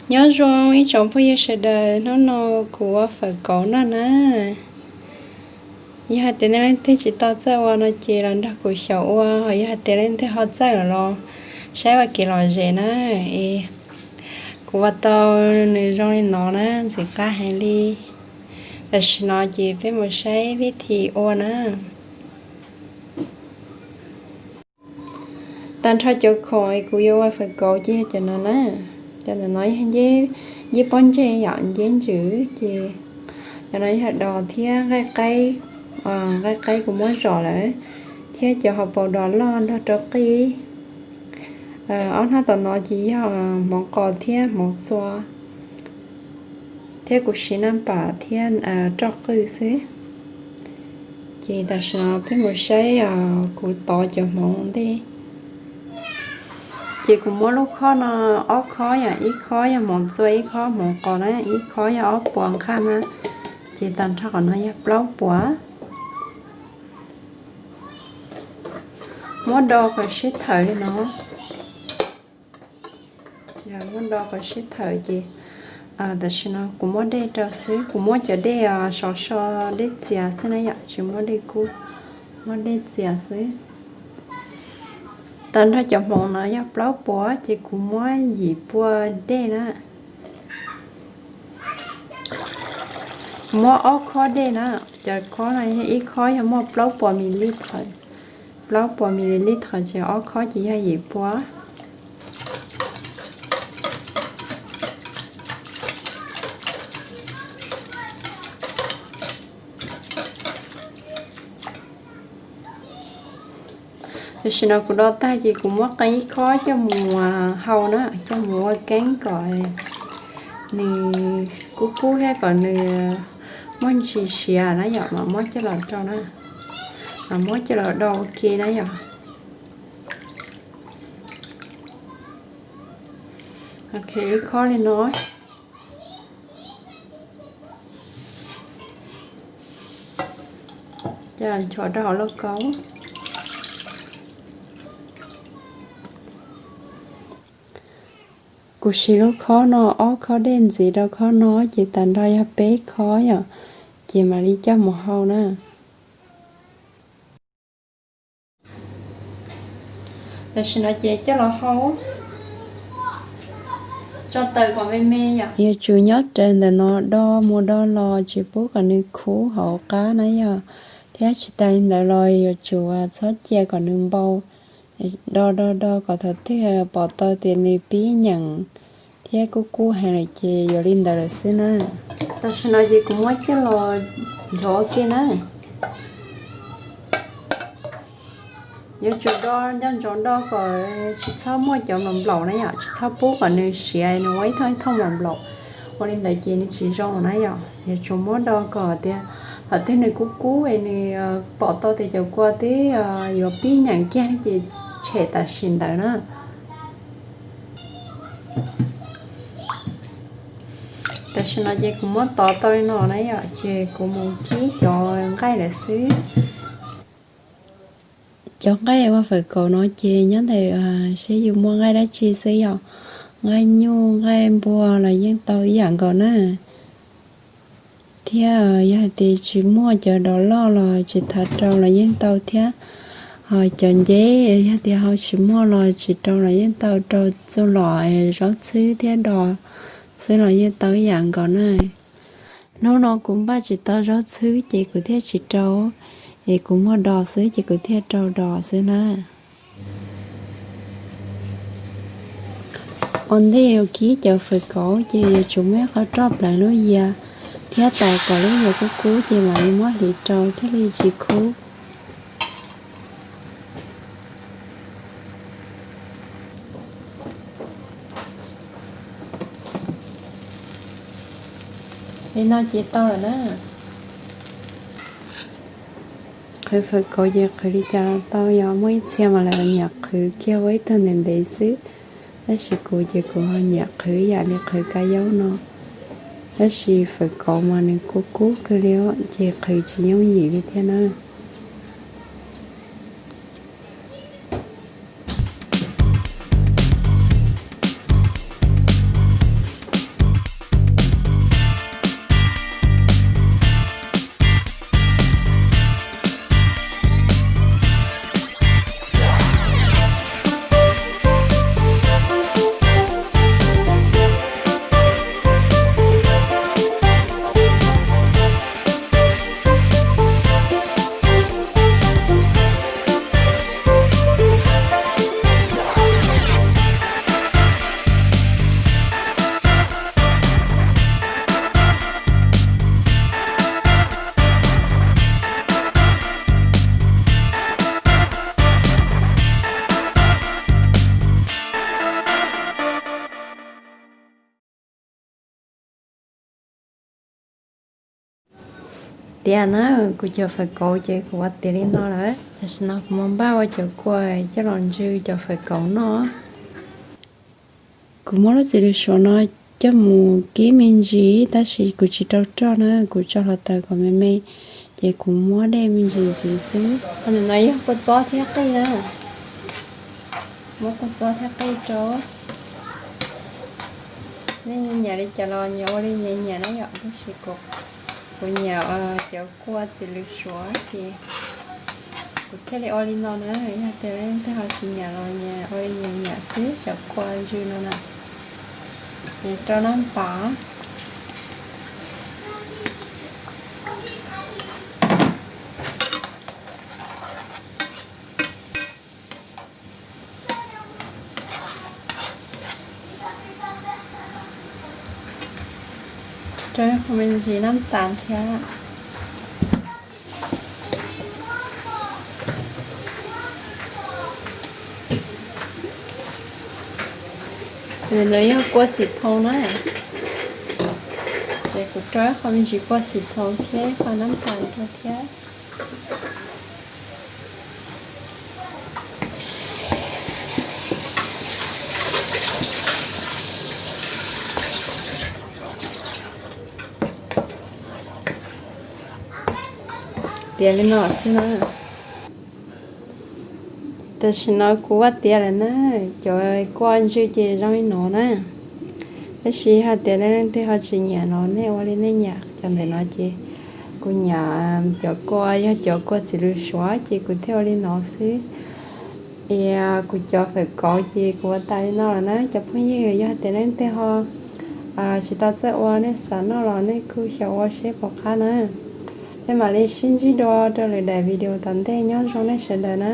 Nyob zoo ib tsoom phooj ywg sawv daws, hnub no kuv ua fawm kauv noj na. Yog hais tias nej leej twg tsis tau txawj ua no ces los nrog kuv xyaum ua, ho yog hais tias leej twg ho txawj lawm los saib ua kev lom zem na. Es kuv ua tau nws zoo li no na, ntxim qab heev li. Tam sim no ces peb mus saib vib thi ua na. Tag nrho cov khoom kuv yuav ua fawm kauv ces yog cov no na. Cov ntawm no yog nceb pob ntseg yom, nceb ntsws ces cov no yog dos thiab nqaij qaib, nqaij qaib kuv muab zom lawm, thiab cov hauv paus dos loj nrog rau qij. Ob hnab tom no ces yog hmoov qos thiab hmoov txua, thiab kuv siv naj pam thiab roj qwj xwb. Ces tam sim no peb mus saib kuv tov cov hmoov ua ntej. Ces kuv muab lub khob no ob khob yom, ib khob yog hmoov txua, ib khob hmoov qos na, ib khob yog ob puas nqaj na. Ces tag nrho qhov no yog plaub puas. Muab do kom sib thawm li no. Muab do kom sib thawm ces tam sim no kuv muab dej rau xwb, kuv muab cov dej sov so, dej txias xwb na yom, tsis muab dej kub, muab dej txias xwb. Tag nrho cov hmoov no yog plaub puas ces kuv muab yim pua dej na. Muab ob khob dej na, cov khob no yog ib khob yog muaj plaub puas mil li thawm, plaub puas mil li thawm ces ob khob ces yog yim pua. Tam sim no kuv do tag ces kuv muab qee ib khob coj mus hau na, coj mus ua keeb kom nws kub kub thiab kom nws muaj ntsis siav na yom, mas muab coj los rau na, mas muab coj los do ua ke na yom. Ok, ib khob li no. Coj los nchuav rau hauv lauj kaub. Kuv siv lub khob no ob khob dej ntxiv rau khob no ces tag nrho yog peb khob yom, ces mam li coj mus hau na. Tam sim no ces coj los hau, tso taws kom me me yom. Yuav tsum nyob raws ntawm no do mus do los tsis pub kom nws khuv hauv qab na yom, thiab tsis tas li ntawd los yuav tsum txhob cia kom nws npau, do do do kom thaum twg pom tau tias nws pib nyeem thiab kub kub heev lawm ces yuav li ntawd lawm xwb na. Tam sim no ces kuv muab coj los nchuav ua ke na. Yuav tsum do nco ntsoov do kom tsis txhob muaj cov nplaum nplaum na yom, tsis txhob pub kom nws siav nws ua ib thooj ib thooj nplaum nplaum, ua li ntawd ces nws tsis zoo na yom. Yuav tsum muab do kom tias thaum twg nws kub kub es nws pom tau tias cov kua twb yuav pib nyeem kiag ces tshem tam sim ntawd na. Tam sim no ces kuv muab tov tau li no na yom, ces kuv mus kib cov nqaij lawm xwb. Cov nqaij ua fawm kauv no ces nyob ntawm seb yus muaj nqaij dab tsi xwb yom, nqaij nyuj nqaij npua los yeej tau ib yam nkaus na. Thiab yog hais tias tsis muaj cov dos loj los tsis tas rau los yeej tau thiab. Ho cov nceb yog tias ho tsis muaj los tsis rau los yeej tau, rau txuj lom zaub txhwb thiab dos xwb los yeej tau ib yam nkaus na. Hnub no kuv npaj tsis tau zaub txhwb ces kuv thiaj tsis rau, es kuv muaj dos xwb ces kuv thiaj rau dos xwb na. Ua ntej yuav kib cov fawm kauv ces yuav tsum muab ib qho roj pleev lub yias thiab tais kom lub yias kub kub ces mam li muab hliv rau thiaj li tsis kub. Li no ces tau lawm na. Qhwv fawm kauv ces qhwv li cas los tau, yog muaj ib txhia mas lawv nyiam qhwv kiag ua ib tug ntev ntev xwb, tab sis kuv ces kuv ho nyiam qhwv yam li qhwv kab yaub no. Tab sis fawm kauv mas nws kub kub kawg li os, ces qhwv tsis yooj yim li thiab na. tiav na, kuv cov fawm kauv ces kuv ua tiav li no lawm. Tam sim no kuv mam npaj ua cov kua coj los ntsw cov fawm kauv noj. Kuv muab lub txiv lws suav no coj mus kib me ntsis tab sis kuv tsis rau roj na, kuv tso hluav taws kom me me, ces kuv muab dej me ntsis ntxiv xwb. Ntawm no yog kua txob thiab qij na, muab kua txob thiab qij rau. Nej nyiam li cas los nyias ua li nyias nyiam na yom, tab sis kuv nyiam cov kua txiv lws suav ces kuv thiaj li ua li no na. Yog tias leej twg ho tsis nyiam los nyias ua li nyias nyiam xwb, cov kua ntsw no na. Ces rau nab pas. Rau ib qho me ntsis nab tas thiab. Ntawm no yog kua xim thoo na, ces kuv rau ib qho me ntsis kua xim thoo thiab ib qho nab tas rau thiab. Tiav li no xwb na. Tam sim no kuv ua tiav lawm na, cov kua ntsw ces zoo li no na. Tab sis hais tias nej leej twg ho tsis nyiam no nej ua li nej nyiam, cov ntawm no ces kuv nyiam cov kua yog cov kua txiv lws suav ces kuv thiaj ua li no xwb. Es kuv cov fawm kauv ces kuv ua tas li no lawm na cov phooj ywg, yog tias leej twg ho tsis tau txawj ua nej xav noj los nej kuj xyaum ua seb puas qab na. Peb mam li sib ntsib dua rau lwm daim video tom ntej, nyob zoo nej sawv daws na.